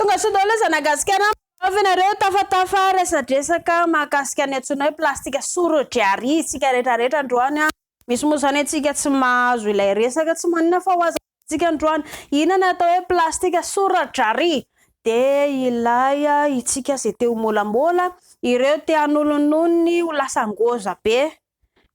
Tonga soa daholo zanagasikara. Avy nareo tafatafa resadresaka mahakasika ny antsoina hoe plastique surgery isika rehetrarehetra androany. Misy moa izany antsika tsy mahazo ilay resaka, tsy maninona fa ho azavaintsika androany. Inona ny atao hoe plastique surgery? Dia ilay itsika izay te ho môlamôla, ireo te hanolononony ho lasa ngôza be.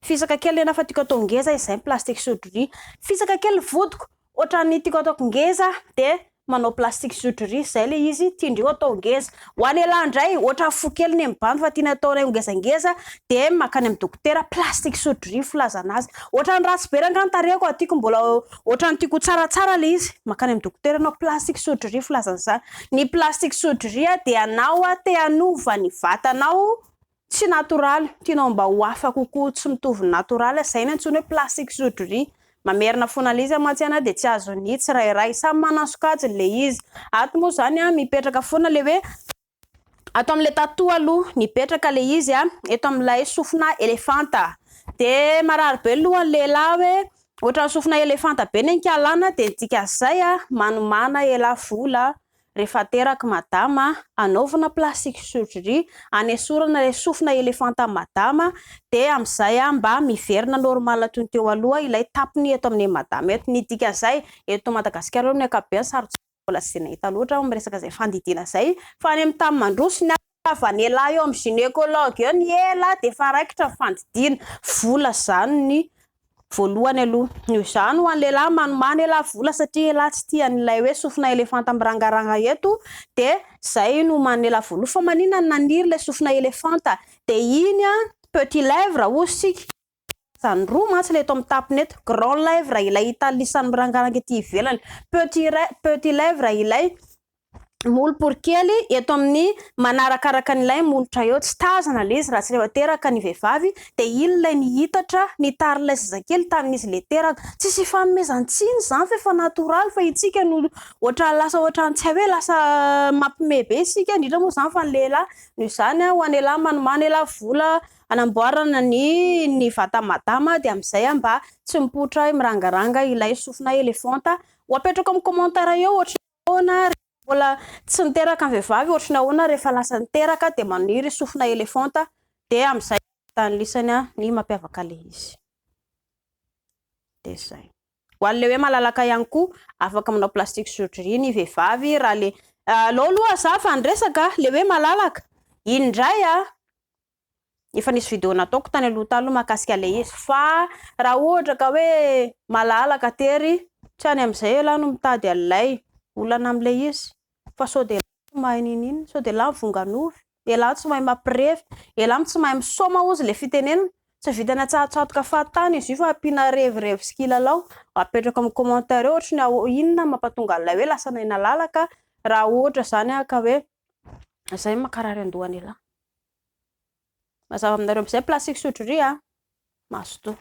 Fisaka kely nefa tiako atao ngeza izay ny plastique surgery. Fisaka kely ny vodiko, ohatran'ny tiako ataoko ngeza dia manao plastique surgery izay ilay izy, tian-dreo atao ngeza. Ho an'ny lehilahy indray, ohatran'ny fo kely ny mibandy fa tiana ataonay ho ngezangeza dia mankany amin'ny dokotera, plastique surgery filazana azy. Ohatran'ny ratsy be rangahy ny tarehiko, tiako mbola ohatran'ny tiako ho tsaratsara ilay izy, mankany amin'ny dokotera ianao, plastique surgery filazana izany. Ny plastique surgery dia anao te hanova ny vatanao tsy natoraly, tianao mba ho hafa kokoa, tsy mitovy ny natoraly, izay no antsoina hoe plastique surgery. Mamerina foana ilay izy mantsy dia tsy azon'ny tsirairay, samy manana sokajiny ilay izy. Ato moa izany mipetraka foana ilay hoe ato amin'ilay tattoo aloha mipetraka ilay izy eto amin'ilay sofina elefanta. Dia marary be lohan'ny lehilahy hoe ohatran'ny sofina elefanta be ny ankalana, dia ny dikan'izay manomana ela vola rehefa teraka madama anaovana plastique surgery anesorana ilay sofina elefanta madama, dia amin'izay mba miverina normal toy ny teo aloha ilay tapony eto amin'ny madama eto. Ny dikan'izay eto Madagasikara aloha ny ankapobeny sarotra mbola tsy dia nahita loatra miresaka izay fandidiana izay, fa any amin'ny tany mandroso ny vanela eo amin'ny gynécologue eo ny ela dia efa raikitra ny fandidiana. Vola izany ny voalohany aloha. Noho izany ho an'ny lehilahy manomana ela vola satria ela tsy tia an'ilay hoe sofina elefanta mirangaranga eto, dia izay no homanin'ela voalohany. Fa maninona no naniry ilay sofina elefanta? Dia iny petit lèvre hozy isika. Izany roa mantsy ilay eto amin'ny tapony eto. Grand lèvre ilay hitalisany mirangaranga ety ivelany. Petit lèvre ilay molopory kely eto amin'ny manarakaraka an'ilay molotra eo. Tsy tazana ilay izy raha tsy rehefa teraka ny vehivavy, dia iny ilay nihitatra nitarin'ilay zazakely tamin'izy ilay teraka. Tsisy ifanomezan-tsiny izany fa efa natoraly, fa itsika no ohatran'ny lasa ohatran'ny tsy hay hoe lasa mampime be isika, indrindra moa izany fa ny lehilahy. Noho izany ho an'ny lehilahy manomana ela vola hanamboarana ny vata madama, dia amin'izay mba tsy mipoitra mirangaranga ilay sofina elefanta. Ho apetrako amin'ny commentaire eo ohatry ny ahoana mbola tsy niteraka ny vehivavy, ohatry ny ahoana rehefa lasa niteraka dia maniry sofina elefanta, dia amin'izay tany lisany ny mampiavaka ilay izy. Dia izay. Ho an'ilay hoe malalaka ihany koa afaka manao plastique surgery ny vehivavy raha le aleo aloha za fa niresaka le hoe malalaka iny indray efa nisy vidéo nataoko tany aloha tany aloha mahakasika ilay izy, fa raha ohatra ka hoe malalaka tery tsy any amin'izay ialahy no mitady an'ilay olana amin'ilay izy, fa sao dia tsy mahay n'inon'inona, sao dia lahy mivonganovy, ialahy tsy mahay mampirevy, ialahy tsy mahay misaoma hozy ilay fitenenana, tsy vitany atsatotsatoka fahatany izy io fa ampiana revirevy sy kilalao. Apetrako amin'ny commentaire eo ohatry ny inona mampatonga an'ilay hoe lasa nahay nalalaka raha ohatra izany ka hoe izay mankarary an-dohany ialahy. Mazava aminareo amin'izay plastique surgery mazotoa.